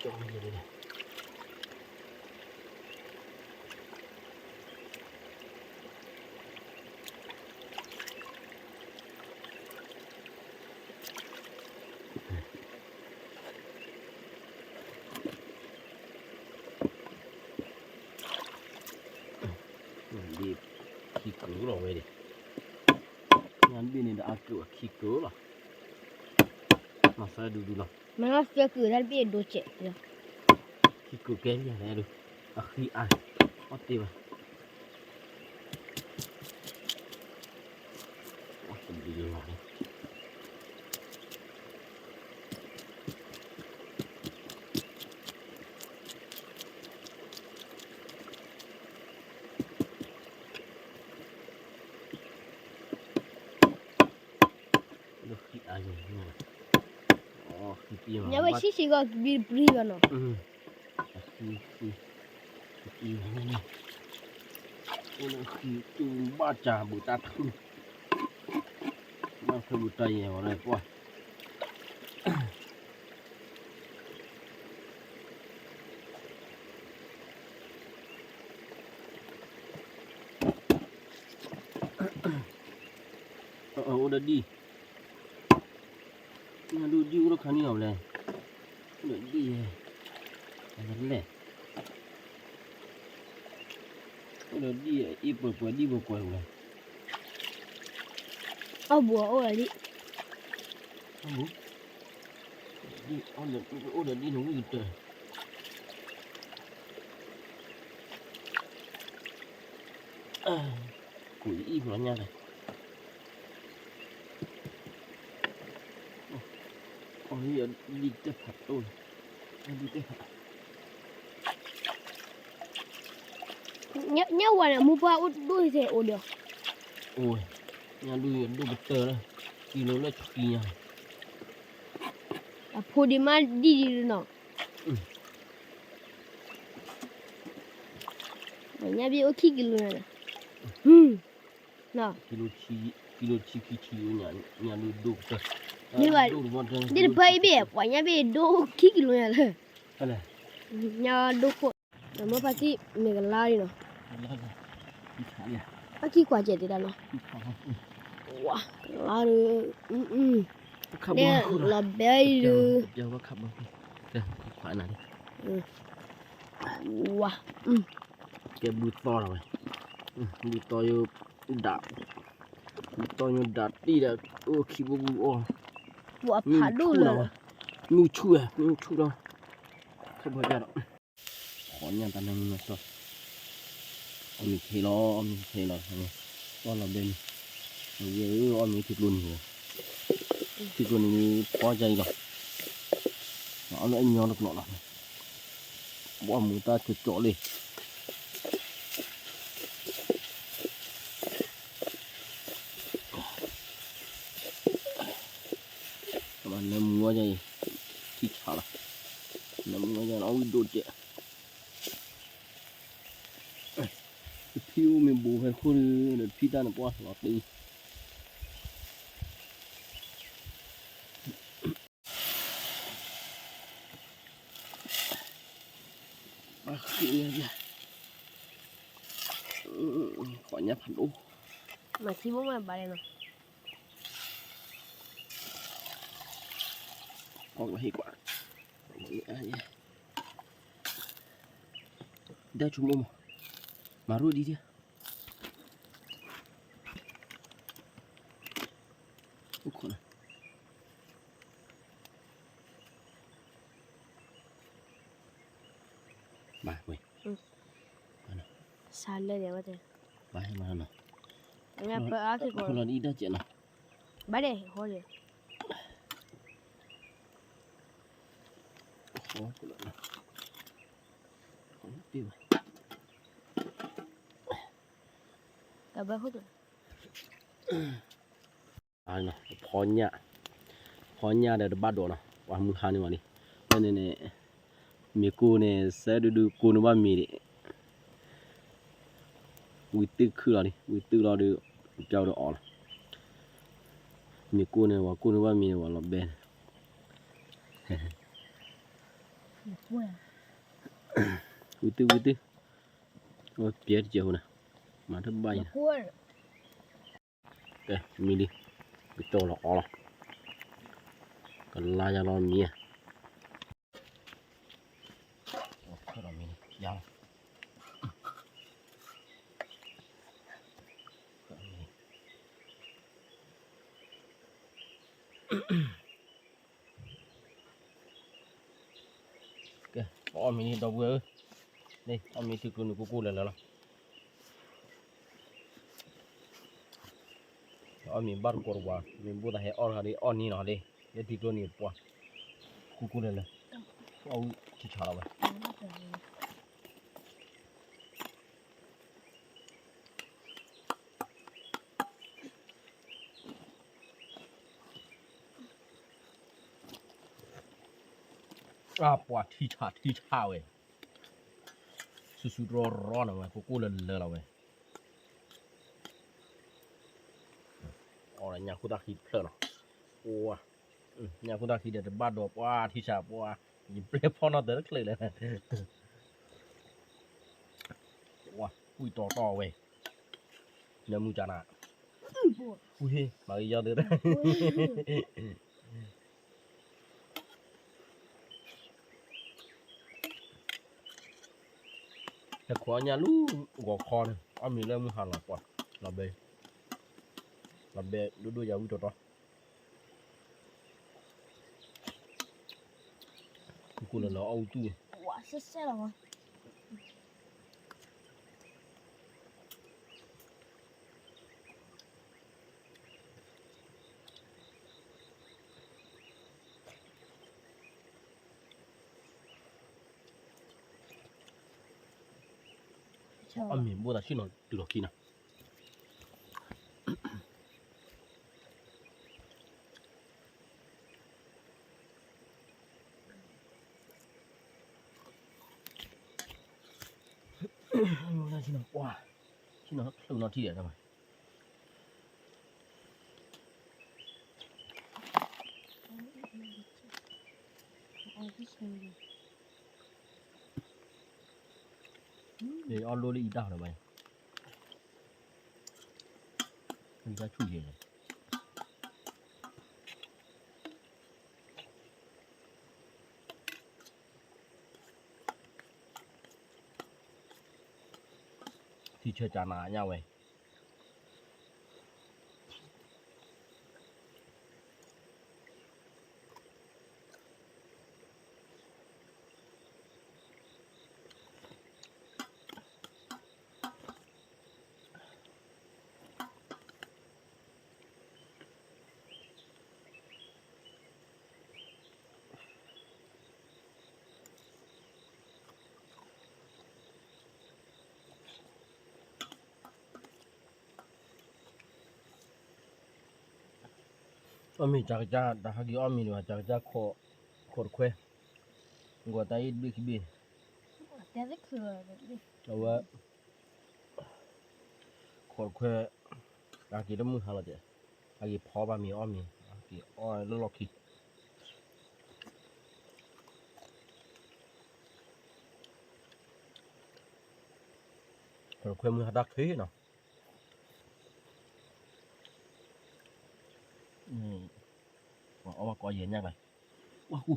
ၤလဲၣ်, ကၠီယဲၢ်ဒၣ် ညၣ်ဘ့ၣ်ခံကၢလီၤဝဲဒၣ်, ညၣ်ဘ့ၣ်န့ၣ်ဒီးအကၢၣ်ခံကၢလီၤ, မၤသၢဒူဒူလီၤ. မၤနီၢ်သၢကုာ်တၢ်တဘ့ၣ်ဒိကဲးလီၤ. ခံကုာ်ကဲလံလဲၣ်ဒူ, အဃံအါ, အီၣ်တ့ၢ်ဘၣ်. အီၣ်တဘျီလီၤ. ညါဝဲဆံးဆံးဂီၢ်ဘံပြံဘၣ်နီၤ. အဃံ, အဃံ, အဃံ, ဘၣ်ကၢ်ဘူးတၢ်ထု, ဘၣ်ထုဘူးတၢ်ယဲၢ်ဝဲဒၣ်ပှၢ်. အိၣ်ဒီးဒံၣ်, ညၣ်ဒိၣ်ဒံၣ်အိၣ်တခါန့ၣ်အီၤလဲၣ်, အိၣ်ဒီးဒံၣ်, လဲၣ်, အိၣ်ဒီးဒံၣ်အံၤပှဲၤပှဲၤဒံၣ်ပှဲၤပှဲၤဝဲ, အီၣ်ဘူးအအိၣ်ဒီးဒံၣ်, အီၣ်ဘူး, ဒံၣ်အိၣ်ဒီးဒံၣ်န့ၣ်ဝံၣ်ကတၢၢ် ကိးအံၤဖျိညါလဲၣ်, အီၣ်လံအဒံၣ်တဖၣ်တိၢ်, အဒံၣ်တဖၣ်, ညၣ်ဝါန့ၣ် မူပှၢ်အိၣ်ဒိၣ်ထဲအိၣ်ဒီး, အိၣ်ဝဲ, ညၣ်ဒိၣ်အဒိၣ်ကတၢၢ်လၢ, ကံလိလၢဆံညါ, အဖိဒံးမးဒံၣ်ဒံးနီၤ. ညၣ်ဘ့ၣ်အိၣ်ခံကံလိညါဒီး, ကံလိဆံ, ကံလိဆံခံဆံ, ညၣ်ဒိၣ်ဒိၣ်ကတၢၢ်, ဒ်တဖၢအံၤဘ့ၣ် ပှၤညၣ်ဘ့ၣ်ဒိၣ်ခံကံလိညါလၢ, ညၣ်ဒိၣ်ခိၣ်, မ့ၢ်ဖါတံၢ်မ့ၢ်ကလါဒံးနီၤ, အခံကွၢ်ကဲးတ့ၢ်တၢ်နီၤ, ဝါ, ကလါဒီး, လီၤဘဲအံၤဒီး, ဝါ, ကဲဘုသီလီၤဝဲ, ဘုသီယိၤဒၣ်, ဘုသီယိၤဒၣ်တံၢ်ဒီး, အိၣ်ခံဘိဘူးအီၣ်, ဝါဖးဒိၣ်လၢ, မုၢ်ဆူၣ်ဝဲ, မုၢ်ဆူၣ်လီၤ, ခီၣ်ဘီကဒီး ခီညၣ်တၢ်နၢမူနီၢ်စီၤ, အီၣ်မ့ၤခဲလီၤ အီၣ်မ့ၤခဲလီၤ, ပှၢ်လီၤဘဲန့ၣ်, အဝဲအီၣ်မ့ၤထံကျိနံၤဝဲ, ထံကျိနံၤဖီကါအံၤလီၤ, အီၣ်လၢအညီတကျိးလီၤ, ဘီမုၢ်တၢ်ကၠီကၠီလံ နၢမူဝဲဒ်အံၤ, ထံဆးလီၤ, နၢမူဝဲဒ်အံၤ အီၣ်ဝံၣ်ဒိၣ်ကဲး, တဖံအိၣ်မ့ၢ်ဘိးဖဲတခိၣ်ဒီး ဒီးတဖံတၢ်န့ၣ်ပှၢ်လီၤတ့ၢ် ဘၣ်ဃ့ၢ်ညါ, ဃိးညါဖးဒိၣ်, မၤထံဘိမးဘၣ်လဲၣ်နီၤ, ကီၢ်ကဟ့ၣ်ကွၢ်, ဒၣ်ဆိကမိၣ်မး, မၤရိၣ်ဒ်ဒ်, အိၣ်ခိးနီၤ ဘၣ်ဝဲ, စါလၢဒဲးဝဲတဲ, ဘၣ်ဟဲမၤနီၤ, ပအါခိၣ်လီၤဒ်အံၤတၢ်စဲးနီၤ, ဘၣ်ဒဲးဟီဒဲး, တဘၣ်ခိၣ်လီၤ, ဖီညၣ်, ဖီညၣ်ဒီးတဘၣ်ဒိးနီၤ, ပှၤမုၢ်ဟါန့ၣ်ဝဲလံ, ဖဲန့ၣ်န့ၣ်, မ့ၢ်ကိၢ်န့ၣ် စဲဒူဒူကိၢ်န့ၣ်ဘၣ်မ့ၤဒံး, ဝံသုခုၣ်လီၤဒံး, ဝံသုလီၤဒီး, ကၠီဒီးအီၤလီၤ, မ့ၢ်ကိၢ်န့ၣ် ပှၤကိၢ်န့ၣ်ဘၣ်မ့ၤန့ၣ် ပှၤလီၤဘဲန့ၣ် ဝံသု ဝံသု, ပျဲတစဲးဖိန့ၣ်, မၤတဘၣ်အံၤ, ကဲမံလံ, ကၠီလီၤအီလီၤ, ကလါယါလီၤမံဧါ, ယါလီၤ. အီၣ်မ့ၤန့ၣ် ဒီပုၢ်ဝဲၢ်ဧၢ, န့ၣ် အီၣ်မ့ၤထံကျိန့ၣ် ကိၢ်ကိၢ်လၢၤလၢၤလီၤ. အီၣ်မ့ၤဘၣ်တကိးတဝါ, မ့ၢ်ဘၣ်သးဟဲအီၣ်တခါဒီး အီၣ်န့ၢ်နီၤဒ့ၣ်, ယဲထံကျိန့ၣ်ပှၤ ကိၢ်ကိၢ်လၢၤလၢၤ, အီၣ်ဝံၣ်ထံဆးလီၤဝဲ. အပှၤ ထံဆး ထံဆးဝဲ, ဆူၣ်ဆူၣ်ရီၣ်ရီၣ်နီၤဝဲ, ကိၢ်ကိၢ်လၢၤလၢၤလီၤဝဲ. အီၣ်ဒီးညၣ်ခိၣ်သၣ်ဃံဖျၢၣ်နီၤ, ပှၤ, ညၣ်ခိၣ်သၣ်ဃံဒီးတဘၣ်ဒီးပှၤ ထံဆးပှၤ, ယပျဲၢ်ဖီၣ်နီၣ်တၢ်တချုးလဲၣ်, ပှၤ ဝံၣ်တီတီဝဲ, နၢမူကနၤ, မၤဂ့ၤယီၤသ့, ဟဲခိးအီၣ်ညၣ်လၢဂီၤခီန့ၣ် အီၣ်မ့ၤလၢမုၢ်ဟါလီၤပှၤ, လီၤဘဲ, လီၤဘဲဒိၣ်ဒိၣ်ယၤဝံၣ်တီတီ, ကိၢ်ကိၢ်လၢၤလၢၤ အီၣ်ဝံၣ်တူၢ် အီၣ်မ့ၤဘိၣ်သးဆ့ၣ်နီၤတုၤလီၤခံနီၤ. ဆ့ၣ်နီၤပှၤ, ဆ့ၣ်နီၤချုးနီၤထံၣ်ဒီး အီၣ်လိၣ်လၢအံၤတၢ်ဟီဒီးဘၣ်, အံၤတၢ်ဆူၣ်ယဲၢ်န့ၣ်, ထံဆၢကနၤညါဝဲ. အီၣ်မ့ၤကကက, တၢ်ဟးက့ၤအီၣ်မ့ၤန့ၣ် ကကက, ခိးတခွဲ, ဂီၤတၢ်အံၤတဘ့ၣ်ခံဘ့ၣ်, အဝဲ ခိးတခွဲ, ဟးက့ၤတမုၢ်ဟါလီၤတဲ, ဟးက့ၤဖီဘၣ်မ့ၤအီၣ်မ့ၤ, ဟးက့ၤအီၣ်လၢလီၢ်ခံ, ခိးတခွဲမုၢ်ဟါတၢ်ချ့နီၤ. ပှၤအီၣ်ဘၣ်ကိးယဲၢ်ညၣ်ကျါ, ပှၤဃူ,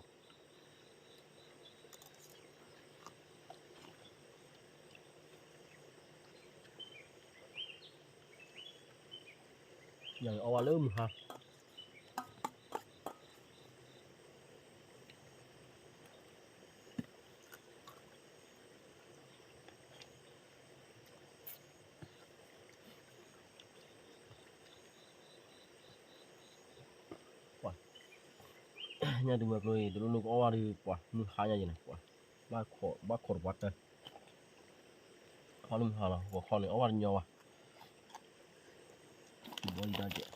ယၤအီၣ်ဘၣ်လၢမုၢ်ဟါ. ပှၤ, ညၣ်ဒုးမၤကျိအံၤ တလိၣ်လိၣ်ကအီၣ်ဘၣ်ဒီး ပှၤမုၢ်ဟါညါယဲၢ်န့ၣ် ပှၤ, ဘၣ်ခိးတပှၢ်တၢၢ်, ခီလၢမုၢ်ဟါလီၤ ဂီၤခီန့ၣ် အီၣ်ဘၣ်တညီဘၣ်. ဘီယံၤဒၣ်ကဲး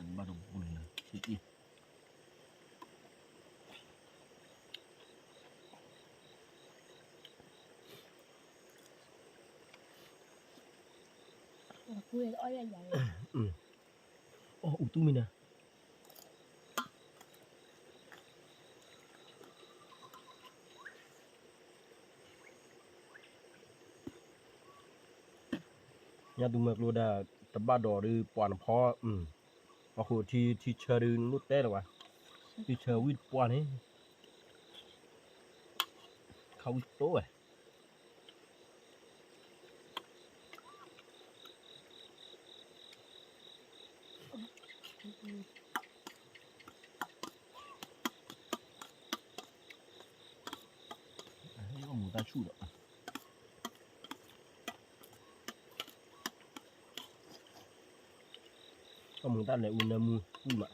ဘၣ်တဘူၣ်လၢ အီၣ်အူတူၢ်မ့ၢ်နၤ. ညၣ်ဒုးမၤကျိဒၣ် တဘၣ်ဒီးဒုးပှၤနဖီ, အဃိထံဆၢဒုးနလိၣ်တဲလၢၤဘၣ်, ထံဆၢဝံၣ်တပှၢ်န့ၣ်, ဝံၣ်တိဝဲ, မူၤတၢ်ဆူၣ်ဒီး ကမူၤတၢ်လဲၤအူနၢမူဝံၣ်မး.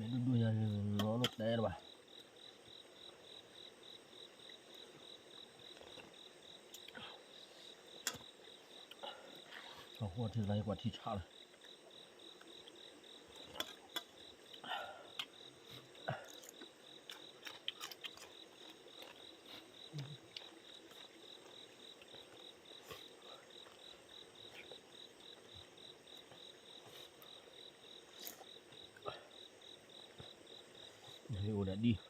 မ့ၢ်ဒိၣ်ဒိၣ်ညါန့ၣ် လီၤလိာ်တဲတဘၣ်. အဃိထံသးယကွၢ်ထံဆးလီၤ. အိၣ်ဒၣ်ဒ် ဃံဃံ အီၣ်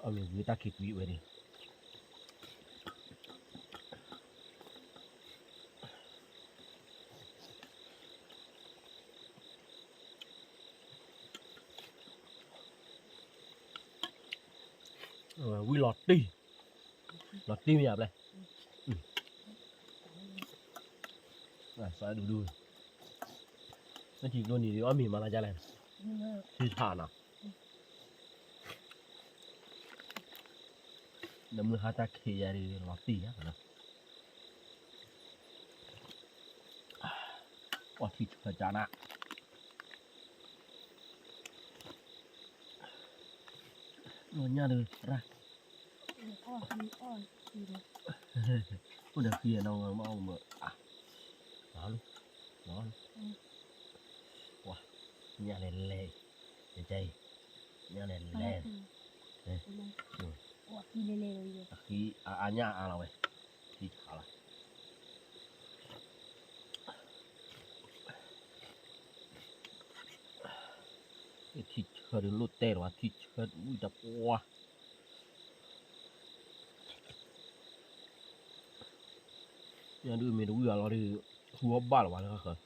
မ့ၢ်ဝံၤတၢ်ခံးကွံာ်ဝဲန့ၣ် ဝံၤလီၤတံၢ်, လီၤတံၢ်မ့ၢ်ယါဘျဲၣ်, စးဒူဒူ, နထံၣ်ကျိနံၤဒ်အီၣ်မ့ၤမၤသးဒ်လဲၣ်, ထံဆးနီၤ, နမုၢ်ဟါတၢ်ခံးယၤဒ်လီၤတံၢ်ယါနီၤ, အီၣ်ထံဆးကနၤ, လီၤညါဒီးရၣ်, အိၣ်ဒီးဃံနီၤ မ့ၢ်အိၣ်မ့ၢ်အါ, လီၤ, လီၤ, ပှၤ, ညၣ်လဲၤလဲၤ, ယကဲအံၤ, ညၣ်လဲၤလဲၤ, အဃံ, အါညၣ်အါလီၤဝဲ, ထံဆးလီၤ, ထံဆး ထီၣ်ဒုးလိၣ်တဲလီၤဝဲ ထံဆၢဝံၣ်တပှၢ်, ညၣ်ဒုးမ့ၢ်တဝံၣ်အလီၢ်ဒုး ဟူအီၣ်ဘၣ်လီၤဝဲလၢဃၣ်ဃၣ်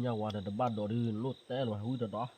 ညၣ်ဝါဒီးတဘၣ်ဒိးဒုး လိၣ်တဲလီၤဝံၣ်တဒီး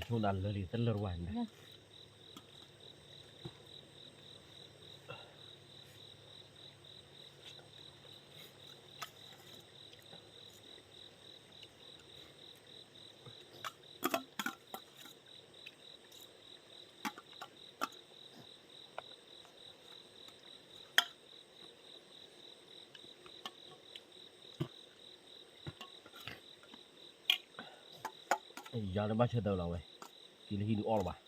ဆိဒၣ်လၢလံ တလၢတဝါန့ၣ် ယၤလၢဘၣ်ဆၢထၢၣ်လီၤဝဲ, က့ၤလၢဟံၣ်ဒုးအီၣ်လီၤဘၣ်.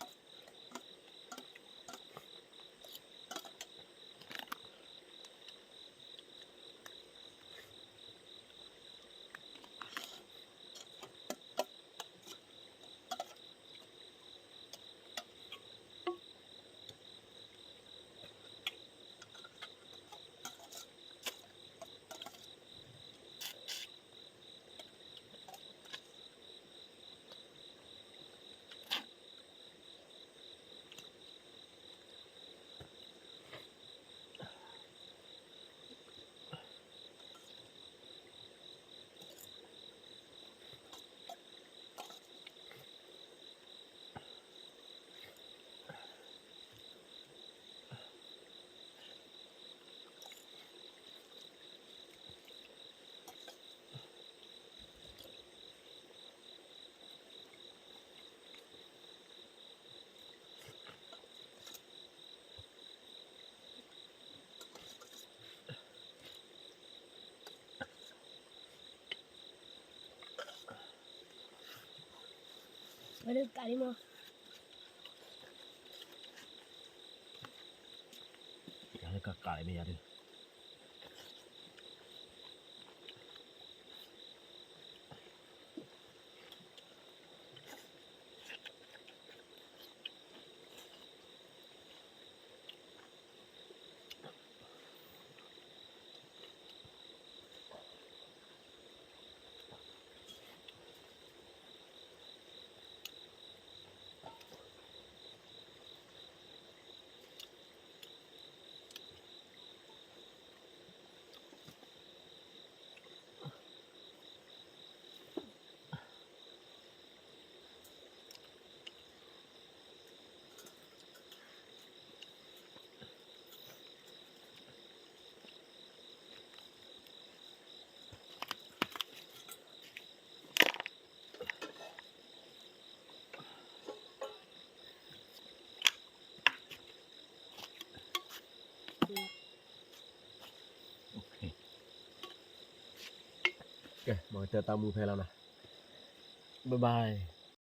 ဝဲဒၣ်ကးလံမး, ယၤလၢကးကးလံမ့ၢ်ယၤဒုး. ကဲ မ်ကတၢၢ်တၢ်မူဖဲလီၤနီၤ, bye bye.